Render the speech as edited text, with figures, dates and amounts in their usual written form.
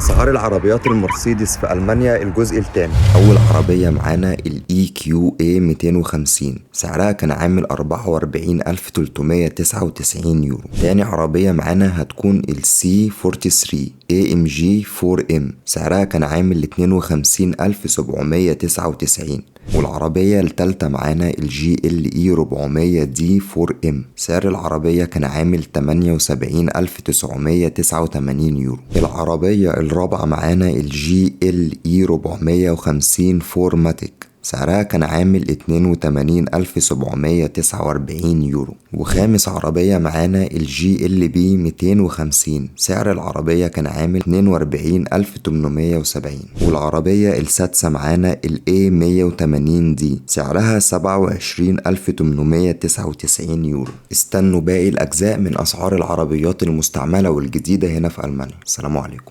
اسعار العربيات المرسيدس في المانيا الجزء الثاني. اول عربية معانا ال EQA 250، سعرها كان عامل 44,399 يورو. تاني عربية معانا هتكون ال C43 AMG 4M، سعرها كان عامل 52,799. والعربية التالتة معانا ال GLE 400 D 4M، سعر العربية كان عامل 78,989 يورو. العربية الرابعة معانا ال GLE 450 4MATIC، سعرها كان عامل 82,749 يورو. وخامس عربية معانا ال GLB 250، سعر العربية كان عامل 42,870. والعربية السادسة معانا ال A180 D، سعرها 27,899 يورو. استنوا باقي الأجزاء من أسعار العربيات المستعملة والجديدة هنا في ألمانيا. السلام عليكم.